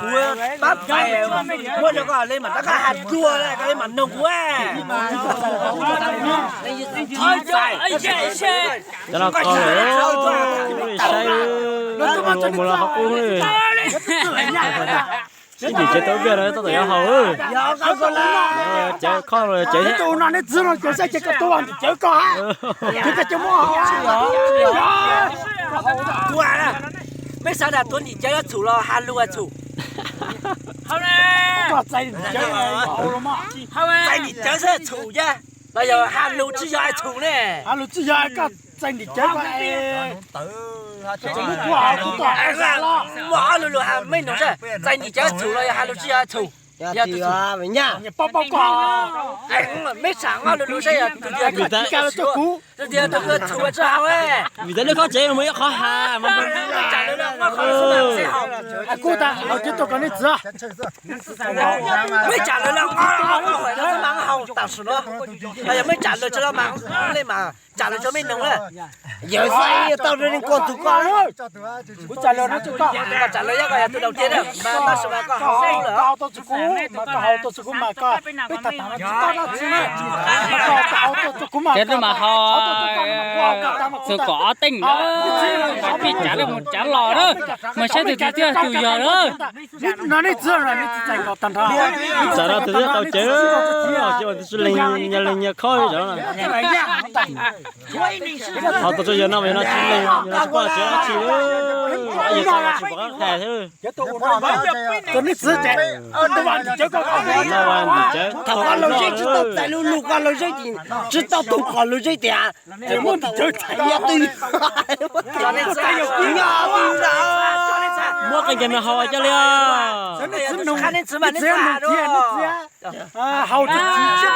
Kuv pab pais muab rau koj li mas rov qab has dua koj li mas noog kuv. Cov no kho lawm, saib mus los qhov qub. Sib ntim tsev tau viaj no tab tom yuav haus. Cov kho los cov no neb txwv no cov saib ces koj tuav ntim cawv koj ha. Ces koj cov muab haus. Kuv peb xav tias tuav ntim cawv yuav txhum los has lus txhum. Koj txais ntim cawv, txais ntim cawv xwb txhum thiab los yog has lus tsis yog txhum ne? Has lus tsis yog, koj txais ntim cawv koj. Muaj ob lus lus has meej noog xwb, txais ntim cawv txhum los yog has lus tsis yog txhum. Yog tias paub paub koj, meb tsam ob lus lus saib yog tus twg koj tsis kav los txog kuv, tus twg txhum tsis haus. Vim tias nej khob tsev muaj ib qhov has. Kuv tas hauv tsev tuaj kom nej txwv. Meb tsam lawv los nqa hauv tam sim no, yog meb tsam lawv tsis los mas li mas tsam lawv tso mej noog na. Yawg xav tau rau nej koj tus koj. Kuv tsam lawv no tso koj, tsam lawv yog koj yog tus daus tiag mas tab sis mas koj haus lawm, koj haus tau txog kuv mas koj peb tham tham no tsis tau dab tsi na. Koj haus tau txog kuv mas, ces tus mas haus txog kom ob teej na, pij cav lawm mus cav los na, mas saib tus twg thiaj tus yog na. No nej txwv no nej tsis txais nkaus tag nrho. Tsam no tus thiaj tau cawv, ces ua tus tsis lees, nyias lees nyias khob li no. Haus tau tso yawg no mas yog no tsis lees, yog no tsis pom qab tsis pom qab hais thiab. Tus nej txwv ces tus vas ntim cawv koj, no vas ntim cawv, thaum koj los zeb tsis tau txais lus lus koj los zeb ces tsis tau tus qhov los zeb tias ces muab ntim cawv txais nyob twj, nyob twj, muab qee ncaws me haus coj li. Haus tsis tsis, ces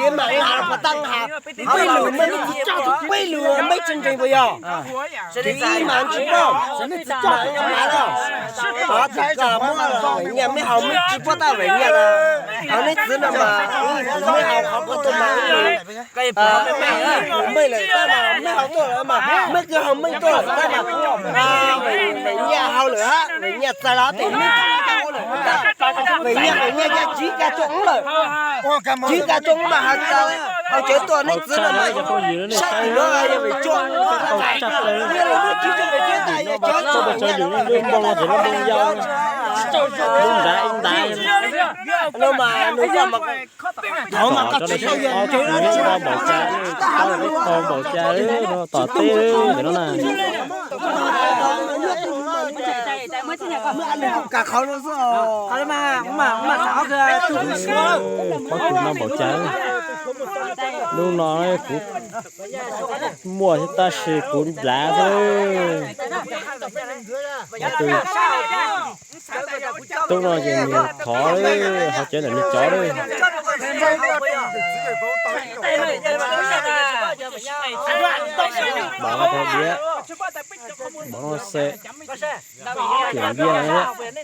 mam nqa los pov tag nqa, peb lus mej tsis tso, peb lus mej tsis ntseeg puas yog? Ces ib mas tsis paub, mam nqa los, pov tag nqa muab los nyias mej haus mej tsis paub tab vam nyias, haus nej txwv no mas, mej haus qhov koj tuaj mas, mej lawm tab mas mej haus tuaj lawm mas mej twb haus mej tuaj lawm tab mas, vam nyias haus lawm hab, vam nyias txais los tes mej lawm, vam nyias vam nyias ces tsiv kag tso ub lawm, tsiv kag tso ub mas haus cawv tuaj nej txwv no mas, saib tim no yog vam tso, yog lawv muab tsiv tso vam tso tas yog cov txo, lub npoo ces lub npoo yau, lub nrad ib nrad, no mas nws koj mas, thaum mas koj tsis tau yog, npaum cas, npaum cas no tom teb no na. Qhov no npaum cas, lub no kuv muaj thiab tab sis kuv nplav xwb. Tub no ces nws thov, haus cawv ntawm nws cov lawm. Bov no rau diav, bov no xwb, tiam diav no thiab. Tshuav coob tag npaum. Mus kho siab rau nej zoo no xwb.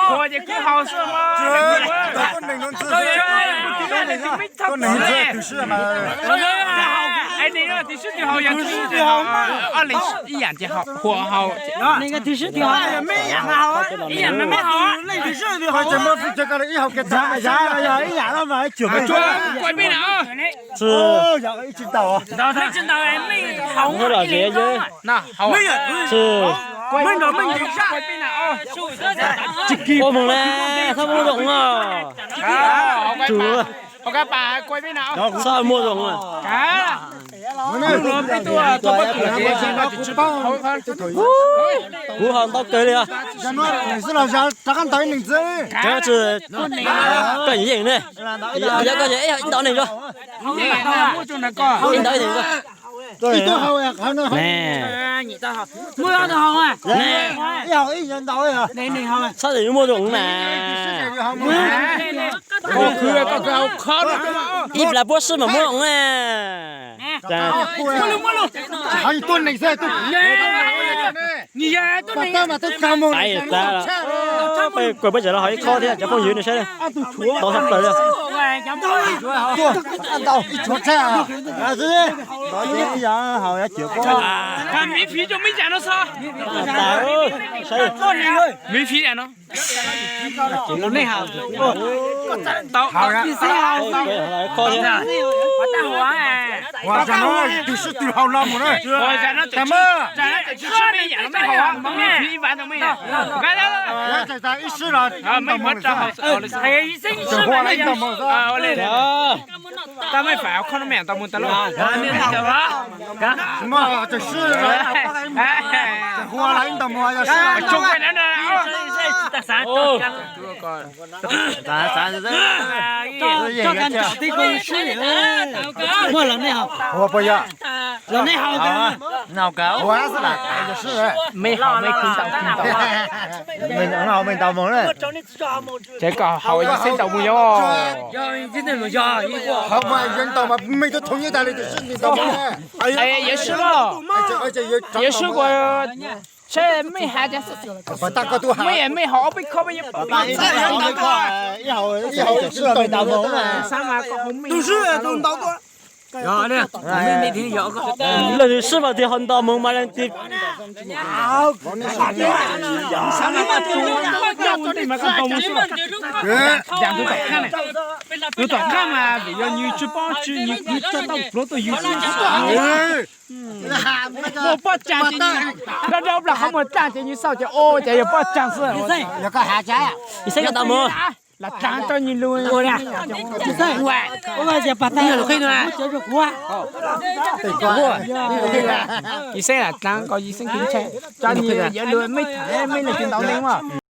Huav ces kwv haus xwb mas. Twb sib twb haus, ob leeg ib yam ces haus, huav haus. Ib yam no mas cuag kuv peb na. Tsis tau, tsis tau, tsis, ua moog le, txhob muaj zoo os. Txhob muaj zoo os. Kuv haus ntau kawg li os. Tsis, koj yeej ne, yog koj yeej ib ntau neeg zoo. Ib ntau ib neeg zoo. Txhob txwm muaj zoo na. Ib plab puab sib mam muaj zoo na. Kuv peb tseem los haus ib khob thiab cov phooj ywg nej saib, tau sab plaws li. Miv phiv rau miv yam no xwb. Miv phiv yam no. Ua, twb sib twb haus no mus na. Ib sib los, ib ntau mus. Tau mej fam khob no mej tau mus tau lauj. Ua, ib ntau mus. Muaj los nej haus. Los nej haus. Mej haus mej khwv ntau khwv ntau. Mej haus mej ntau mus na. Ces kom haus yog xeeb tau mus yog. Haus mas yog ntau mas mej tub thoob nyob tas li tus sib ntau mus. Yuav sib los, yuav sib kuas. Saib mej has, mej mej haus ob peb khob mej yuav pom. Tus sib tus ntau tuaj. Leej twg sib mas tias haus ntau mus mas leej twg. Tus tom qab mas vim yog nws tsis paub tsis nws kwv tau pluav tuaj yus xwb. Muaj pob tsaag ces nws, dab dab plas qhov muag tsaag ces nws xauj ces ua ces yog pob tsaag xwb. Lam dlaag rau nws lug. Yus xeeb lam dlaag kom yus xeeb khwv ntshai, cov nws yuav lug mej tham mej leej twg ntau leej mas.